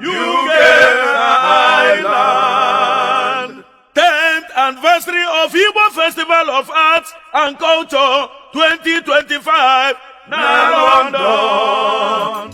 UK na Ireland. 10th anniversary of Igbo Festival of Arts and Culture 2025 na London.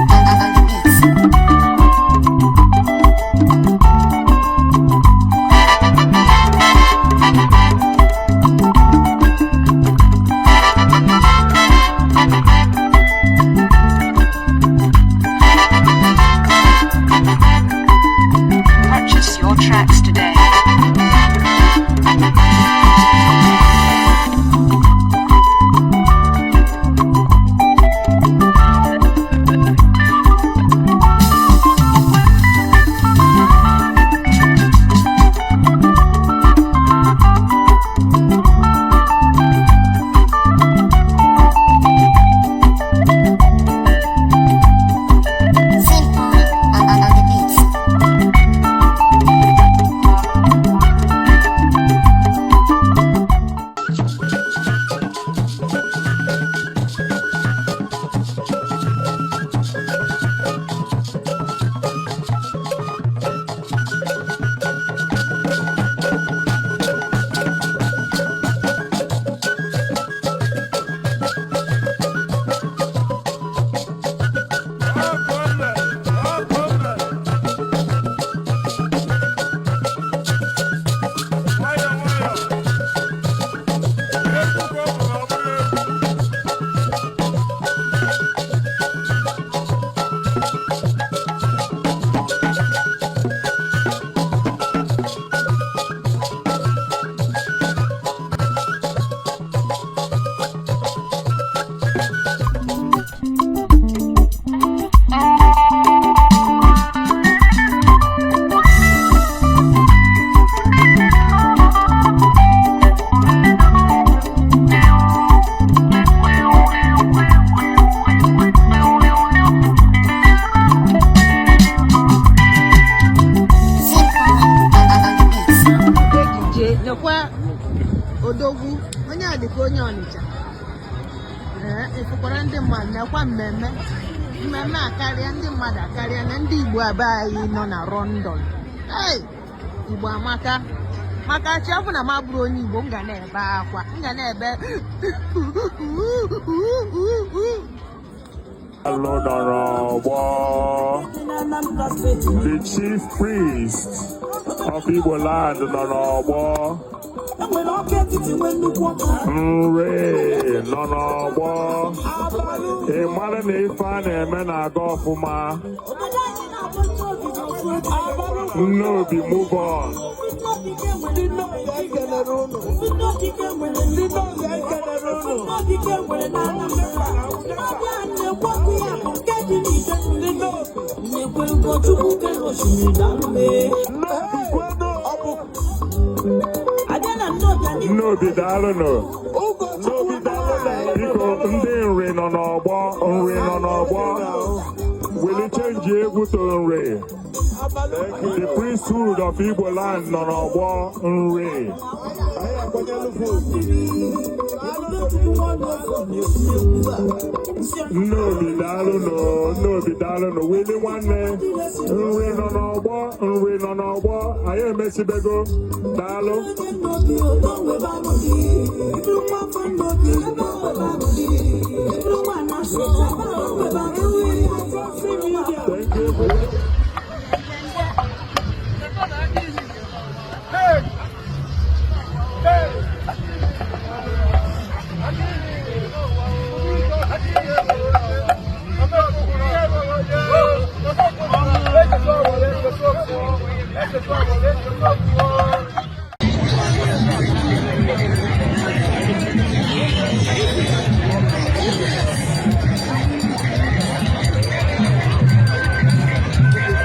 On the beats. Purchase your tracks today. Simple on the beats. Simple on the beats. Ejije nekwa odogwu onye a dịka onye Ọnịcha. Ee, ịfụkwara ndị mmadụ nekwa mmemme mmemme akarịa ndị mmadụ akarịa na ndị Igbo abe anyị nọ na London. Hey, Igbo amaka maka chi ọ bụ na m abụrụ onye Igbo, m ga na-ebe akwa, m ga na-ebe. Alụ nọ n'ọgbọ. The chief priest of Igbo land nọ n'ọgbọ. Nri nọ n'ọgbọ. Ị mara na ife a na-eme na-aga ọfụma. Nnobi, move on. Ndị Nnobi, anyị kenere unu. Ndị Nnobi, anyị kenere unu. Ndị Nnobi. Nnobi kwenu. Ọ bụ Nnobi, daalụnụ. Ụkọchukwu nwanyị. Biko, ndị Nri nọ n'ọgbọ, Nri nọ n'ọgbọ. Wili change egwu to Nri. The priesthood of Igbo land nọ n'ọgbọ, Nri. Anyị akwanyelu ugwu. Nnobi, daalụnụ. Nnobi, daalụnụ. Wili nwanne, Nri nọ n'ọgbọ, Nri nọ n'ọgbọ. Anyị emesibego. Daalụ. Thank you.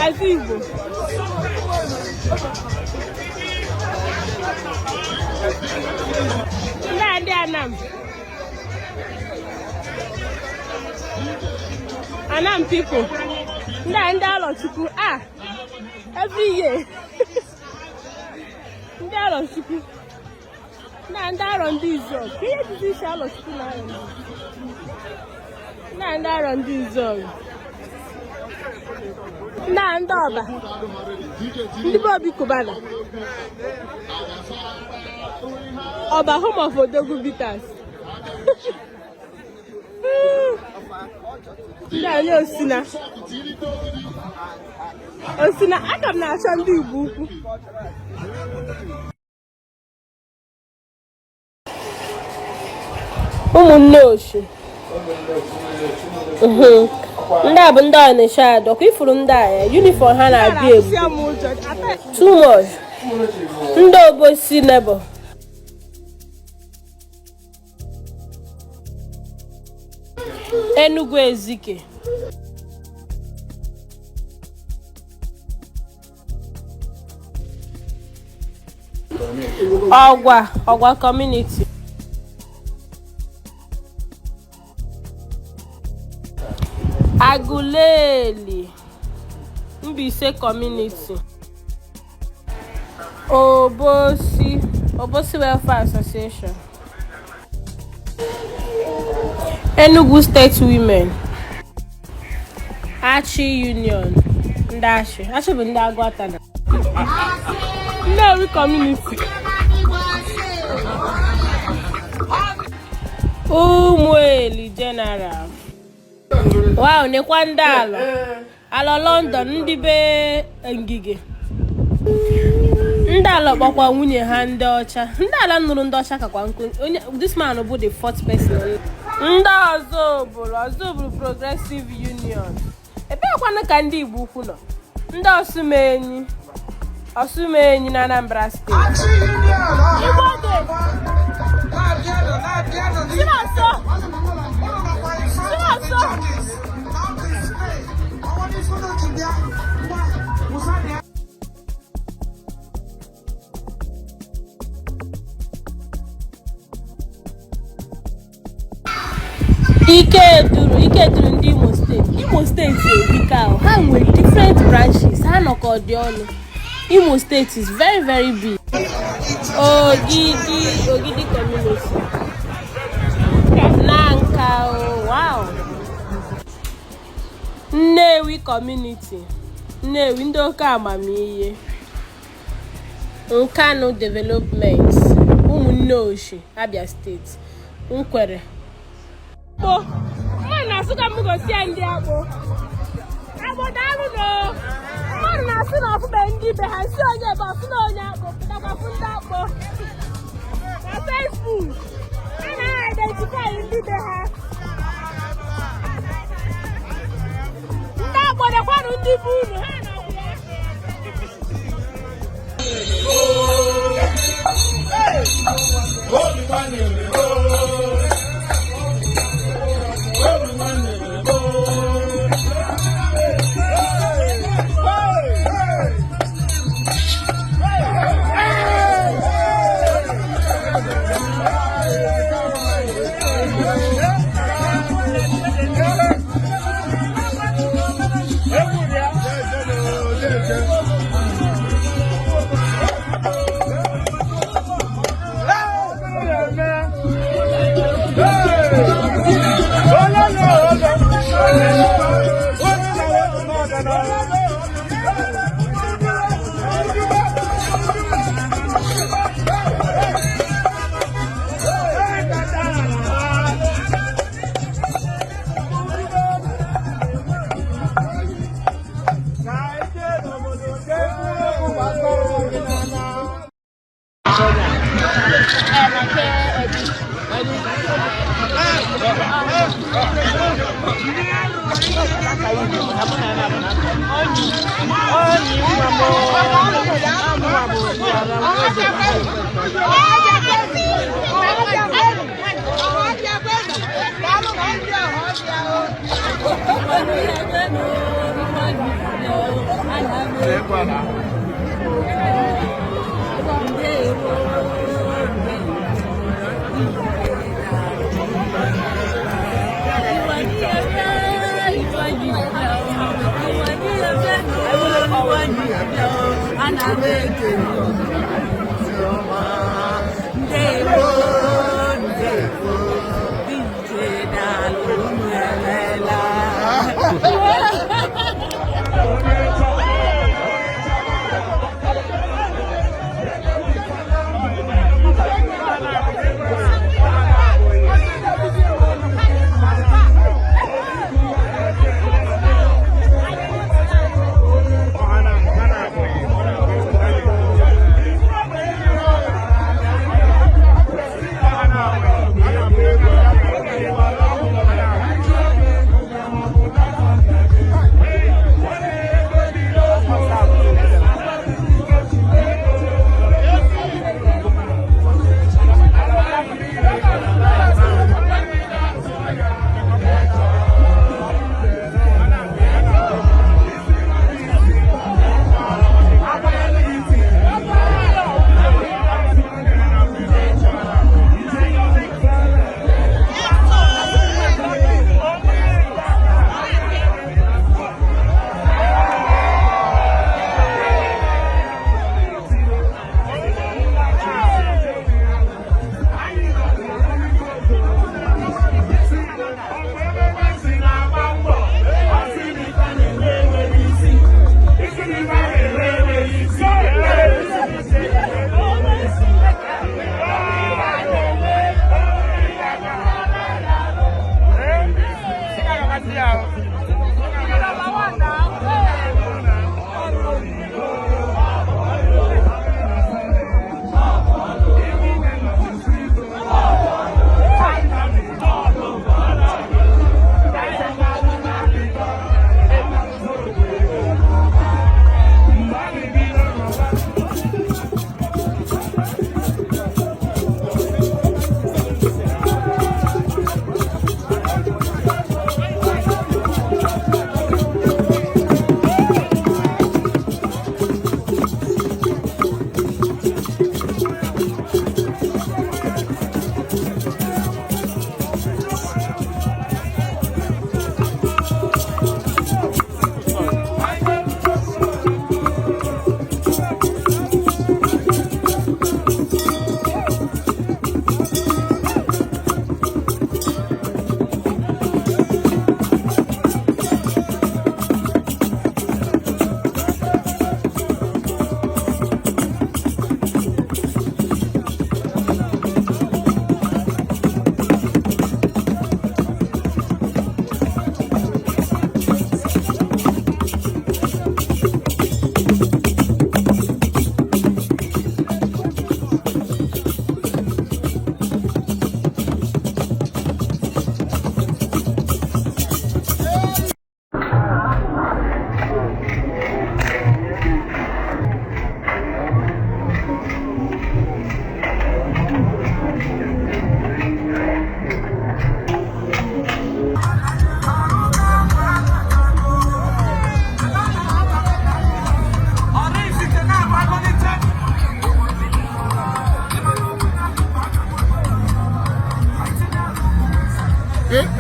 Azụ Igbo. Ndị a ndị Anam. Anam people. Ndị a ndị Arọchukwu. Ah, every year. Ndị Arọchukwu. Ndị a ndị Arọ ndị Izuogu. Ka ihe dịzi iche Arọchukwu na Arọ ndị Ndị a ndị Arọ ndị Izuogu. Ndị a ndị Ọba. Ndị be Obi Cubana. Ọba home of Odogwu Bitters. Ndị a nye Osina. Osina, aka m na-achọ ndị Igbo ukwu. Ụmụnne Oshi. Ndị a bụ ndị Ọnịsha adọkwa ifuru ndị a ya uniform ha na-abịa ebu too much. Ndị Obosi Labour. Enugu Ezike. Ọgwa Ọgwa Community. Aguleri Mbaise Community. Obosi Obosi Welfare Association. Enugu State Women. Achi Union. Ndị Achi. Achi bụ ndị Agụata na. Nnewi Community. Ụmụeli General. Wow, nekwa ndị Alọ. Alọ London, ndị be Ngige. Ndị Alọ kpọkwa nwunye ha ndị ọcha. Ndị ala nụrụ ndị ọcha kakwa nkụ. Onye this man bụ the fourth person. Ndị Ọzụbụlụ, Ọzụbụlụ Progressive Union. Ebeekwanụ ka ndị Igbo ukwu nọ? Ndị Ọsụmenyi. Ọsụmenyi na Anambra steeti. Igbo dị. Chinonso. Chinonso. Ikeduru Ikeduru ndị Imo steeti. Imo steeti erika ahụ. Ha nwere different branches. Ha nọkọ dị ọnụ. Imo State is very very big. Ogidi, Ogidi community. Nanka, oh, wow. Nnewi community. Nnewi ndị oke amamihe. Nkanu Development, Ụmụnne Oshi, Abia State. Nkwere. Akpụ. Mmadụ na-asụ ka m gosi ya ndị akpụ. Akpụ, daalụ nụ. Mmadụ na-asụ na ọfụbe ndị be ha si onye ebe ọfụ na onye akpụ pụtakwafụ ndị akpụ. Na Facebook, a na-identify ndị be ha. Ndị akpụ, dekwanụ ndị be unu ha nọkwa ya.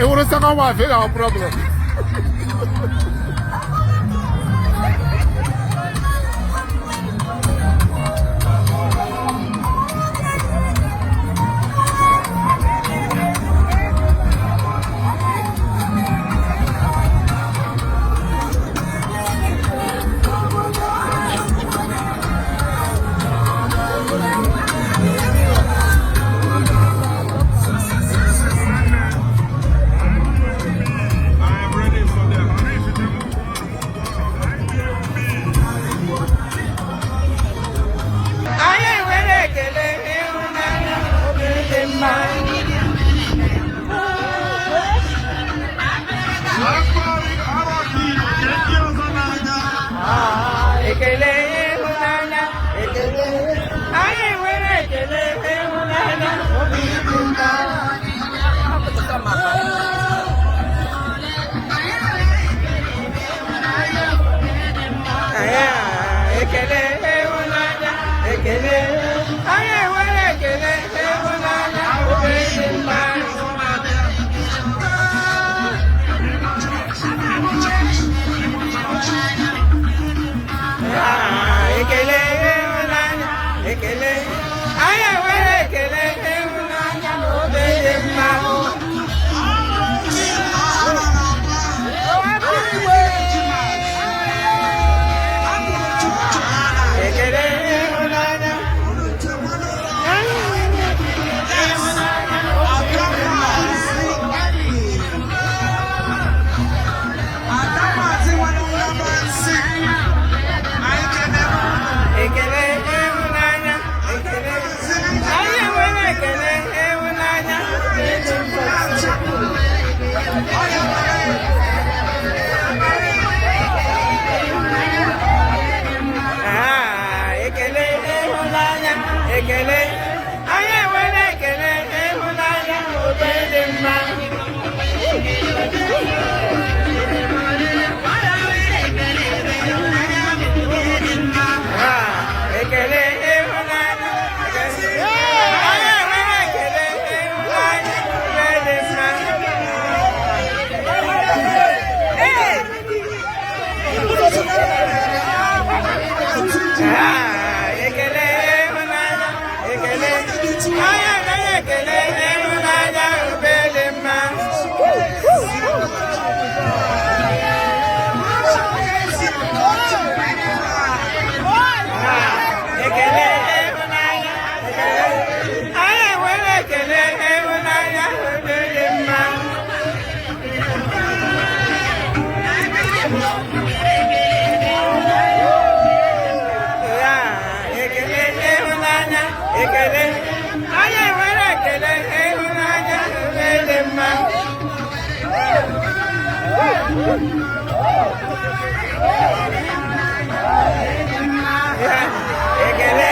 Ị wụrụ second wife, ị ga-ahụ problem. I am ready for them. Anyị nwere ekele ịhụnanya, obi dị mma. Ekele ịhụnanya, ekele. Anyị nwere ekele ịhụnanya, obi dị mma. Anyị ekele ịhụnanya, ekele. Anyị nwere ekele ịhụnanya, obi dị mma. Ekele ịhụnanya, ekele. Anyị nwere ekele ịhụnanya na obi dị mma. Ekele ịhụnanya. Anyị nwere ekele ịhụnanya na obi dị mma. Ekele ịhụnanya, ekele. Anyị nwere ekele ịhụnanya, obi dị mma. Ah, ekele ịhụnanya, ekele. Anyị nwere ekele ịhụnanya, obi dị mma. Ah, ekele ịhụnanya, ekele. Anyị nwere ekele ịhụnanya, obi dị mma. Hey! Ah, ekele ịhụnanya, ekele. Anyị anaghị ekele ịhụnanya, obi dị mma. Ah, ekele ịhụnanya, ekele. Anyị nwere ekele ịhụnanya, obi dị mma. Ya, ekele ịhụnanya, ekele. Anyị nwere ekele ịhụnanya, obi dị mma. Ya, ekele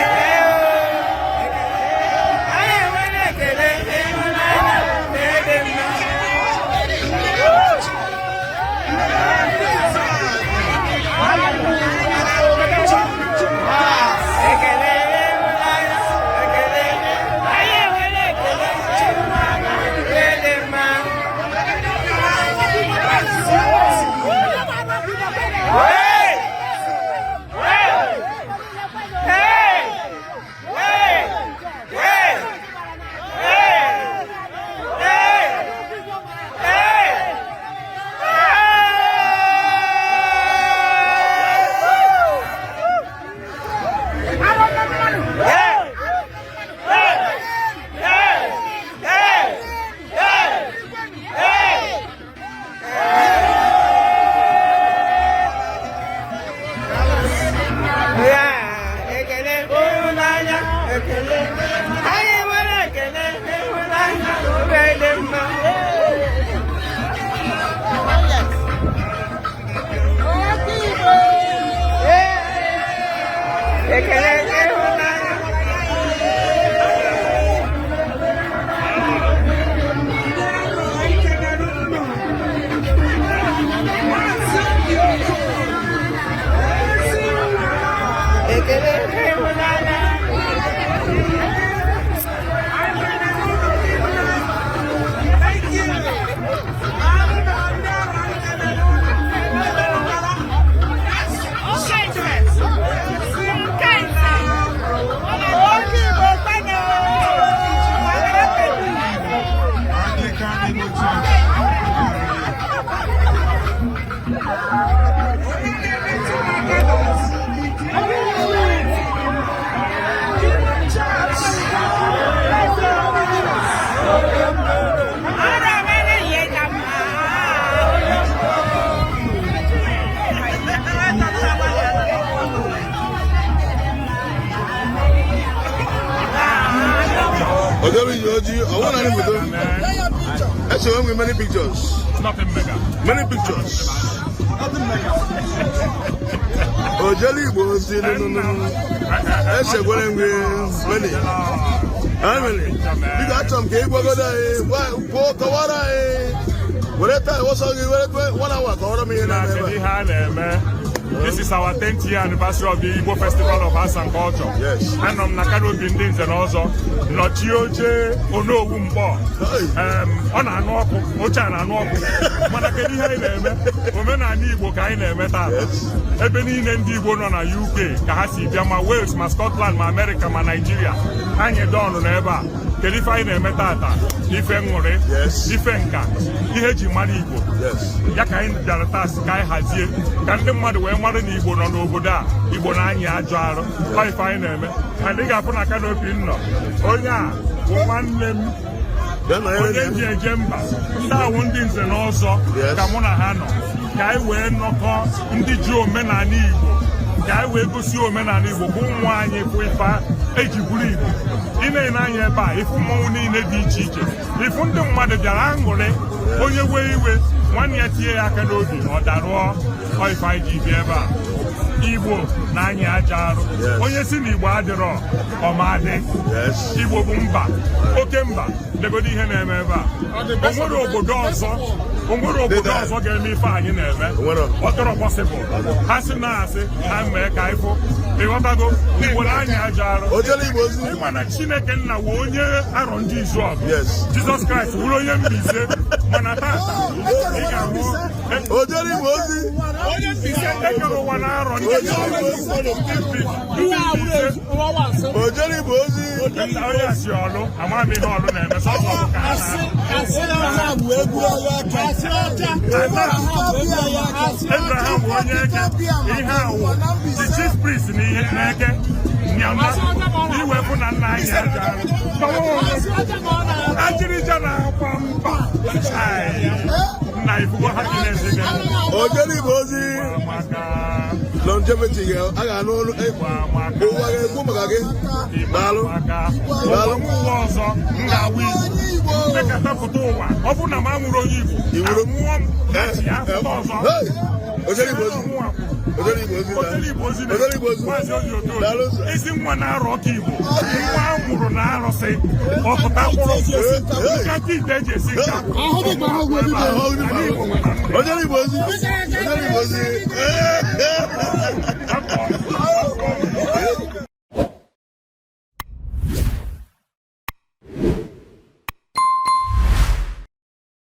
anyị nwere ekele ịhụnanya, obi dị mma. Ekele ịhụnanya, ekele. Anyị nwere ekele ịhụnanya, obi dị mma. Hey! Hey! Hey! Hey! Hey! Hey! Hey! Hey! Hey! Hey! Hey! Hey! Hey! Hey! Ya, ekele ịhụnanya, ekele. Anyị nwere ekele ịhụnanya, obi dị mma. Ekele ịhụnanya. Ekele ịhụnanya. Ojelu Igbo ozi, ọ bụrụ na anyị foto. Esere m many pictures. Nothing mega. Many pictures. Ojelu Igbo ozi nụnụnụ. Esekwere m gị many. How many? Biko, achọrọ m ka ị gwagodo anyị, kwuo, kọwara anyị. Were taa ọsọ gị, were one hour kọwara m ihe Na na-eme kedu ebe a. ihe a na-eme? This is our 10th year anniversary of the Igbo Festival of Arts and Culture. Yes. Anọ m na canopy ndị nze na ọzọ, nọchie oche Onowu Mkpọ. Hey. Ọ na-anụ ọkụ, oche a na-anụ ọkụ. Mana kedu ihe anyị na-eme? Omenala Igbo ka anyị na-eme taa. Yes. Ebe niile ndị Igbo nọ na UK ka ha si bịa, ma Wales, ma Scotland, ma America, ma Nigeria. Anyị dọnụ n'ebe a. Kedu ife anyị na-eme tata? Ife ṅụrị, Yes. ife nka, ihe eji mara Igbo. Yes. Ya ka anyị bịara taa sị ka anyị hazie ka ndị mmadụ wee mara na Igbo nọ n'obodo a, Igbo na-anyị ajọ arụ. Ọ ife anyị na-eme. And ị ga-afụ na canopy nọ, onye a bụ nwanne m, Bịa nọnyere onye ya. ji eje mba, ndị awụ ndị nze na ọzọ Yes. ka mụ na ha nọ, ka anyị wee nọkọ ndị ji omenala Igbo, ka anyị wee gosi omenala Igbo ka ụmụ anyị bụ ife eji bụrụ Igbo. Ị na-ene anya ebe a, ịfụ mmọnwụ niile dị iche iche, ịfụ ndị mmadụ bịara aṅụrị. Onye wee iwe, nwanne ya tinye ya aka n'obi, ọ darụọ. Ọ ife anyị ji bịa ebe a. Igbo na-anyị aja arụ. Yes. Onye si na Igbo adịrọ, ọmadị. Yes. Igbo bụ mba, oke mba. Legodo ihe na-eme ebe a. O nwere obodo ọzọ, o nwere obodo ọzọ ga-eme ife anyị na-eme? Onwero. Ọ dọrọ possible. Ha si na asị ha mee ka ifụ ịghọtago. Igbo na-anyị aja arụ. Ojelu Igbo ozi. Ịma na Chineke nna wee onye arọ ndị izu ọgụ. Yes. Jizọs Kraịst wụrụ onye Mbaise, mana tata ị ga-ahụ Ojelu Igbo ozi. Onye Mbaise ekere ụwa na arọ ndị izu ọgụ. Ndị Mbaise. Ojelu Igbo ozi. Onye asị ọlụ, ama m ihe ọlụ na-eme, sọsọ bụ ka ha Abraham bụ onye eke, ihe awụ the chief priest na ihe na-eke nyama iwepụ na nna anyị aja ajịrịja na-akwa mba. Ai, nna, ifugo happiness dị. Ojelu Igbo ozi. Maka Longevity ga a ga-anụ olu maka ụwa ga-ekwu maka gị. Daalụ. Maka Daalụ. ụwa ọzọ m ga-awụ Igbo mmekọta pụta ụwa. Ọ bụrụ na m anwụrụ onye Igbo, Iwuru. anwụọ m ya pụta ọzọ. Hey! Ojelu Igbo ozi. Ojelu Igbo ozi. Ojelu Igbo ozi. Ojelu Igbo ozi. Maazị Oji Okoye. Daalụ sir. Ezi nwa na-arọ ọka Igbo, nwa a mụrụ na arụsị ọpụta kwụrụ nkata ite eji esi nka. Ojelu Igbo ozi. Ojelu Igbo ozi.